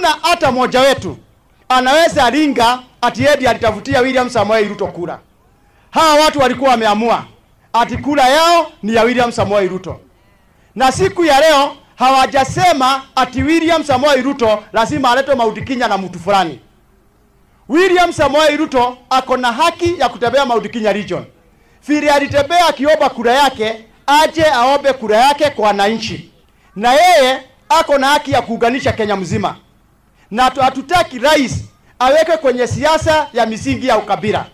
Hakuna hata mmoja wetu anaweza ringa ati edi alitafutia William Samoei Ruto kura. Hawa watu walikuwa wameamua ati kura yao ni ya William Samoei Ruto. Na siku ya leo hawajasema ati William Samoei Ruto lazima aletwe Mount Kenya na mtu fulani. William Samoei Ruto ako na haki ya kutembea Mount Kenya region. Vile alitembea akiomba kura yake, aje aombe kura yake kwa wananchi. Na yeye ako na haki ya kuunganisha Kenya mzima. Na hatutaki rais aweke kwenye siasa ya misingi ya ukabila.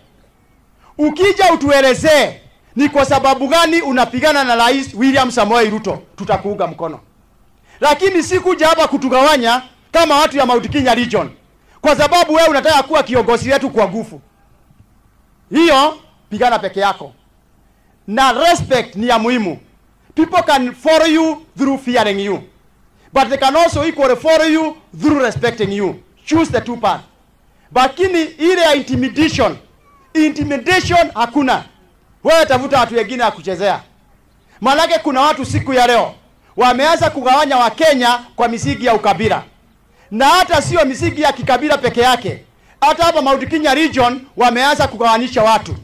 Ukija utuelezee ni kwa sababu gani unapigana na Rais William Samoei Ruto, tutakuunga mkono. Lakini sikuja hapa kutugawanya kama watu ya Mount Kenya region, kwa sababu wewe unataka kuwa kiongozi wetu kwa nguvu. Hiyo pigana peke yako. Na respect ni ya muhimu. People can follow you through fearing you, but they can also equally follow you through respecting you. Choose the two paths. Lakini ile ya intimidation, intimidation hakuna. Wewe tafuta watu wengine wa kuchezea. Maanake kuna watu siku ya leo wameanza kugawanya wa Kenya kwa misingi ya ukabila. Na hata sio misingi ya kikabila peke yake. Hata hapa Mount Kenya region wameanza kugawanisha watu.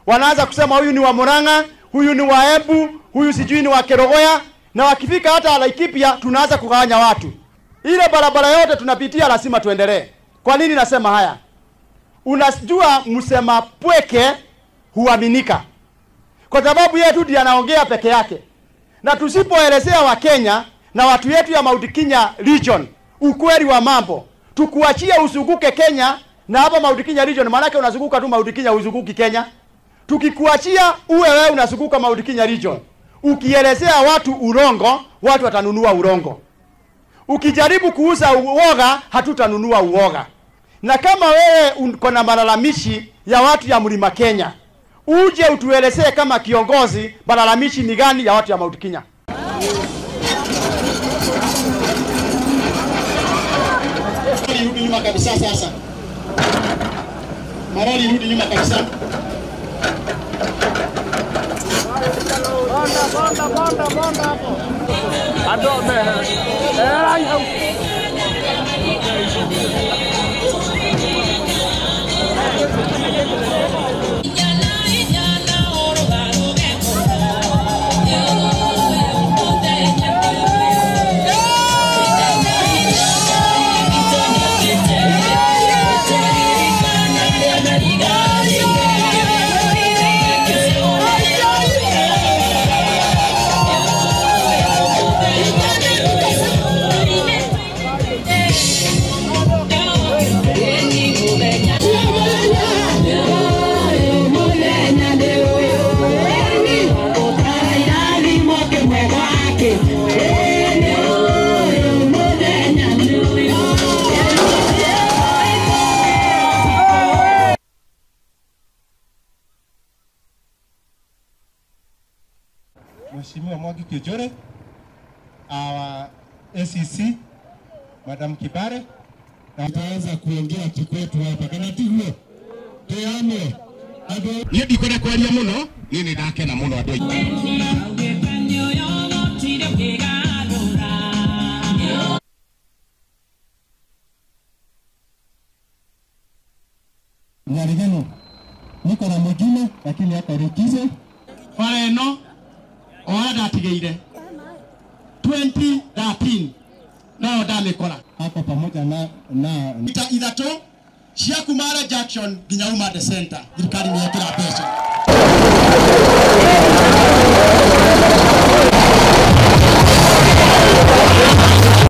Wanaanza kusema huyu ni wa Murang'a, huyu ni wa Embu, huyu sijui ni wa Kerogoya, na wakifika hata Laikipia tunaanza kugawanya watu. Ile barabara yote tunapitia lazima tuendelee. Kwa nini nasema haya? Unajua msema pweke huaminika. Kwa sababu yeye tu ndiye anaongea peke yake. Na tusipoelezea wa Kenya na watu yetu ya Mount Kenya region ukweli wa mambo, tukuachie uzunguke Kenya na hapa Mount Kenya region, maana yake unazunguka tu Mount Kenya, uzunguki Kenya. Tukikuachia uwe wewe unazunguka Mount Kenya region, ukielezea watu urongo, watu watanunua urongo. Ukijaribu kuuza uoga, hatutanunua uoga. Na kama wewe uko na malalamishi ya watu ya Mlima Kenya, uje utuelezee kama kiongozi malalamishi ni gani ya watu ya Mount Kenya. Rudi nyuma kabisa sasa. Maroli rudi nyuma kabisa. Bonda, bonda, bonda, bonda hapo. Ado me. Mheshimiwa Mwangi Kiunjuri, our ACC, Madam Kibare, tutaanza kuongea kikwetu hapa kana tiguo teame niĩ ndikwenda kwaria mũno, niĩ nĩ ndakena mũno andũ aitũ. Nyarigeno niko na mwingine lakini hata rikize bara ĩno oya ndatigeire 2013 nao ndamĩkora hapa pamoja na mita ithatũ cia Kumara Junction nginya Umande Center. Thirikari nĩ yekĩra mbeca.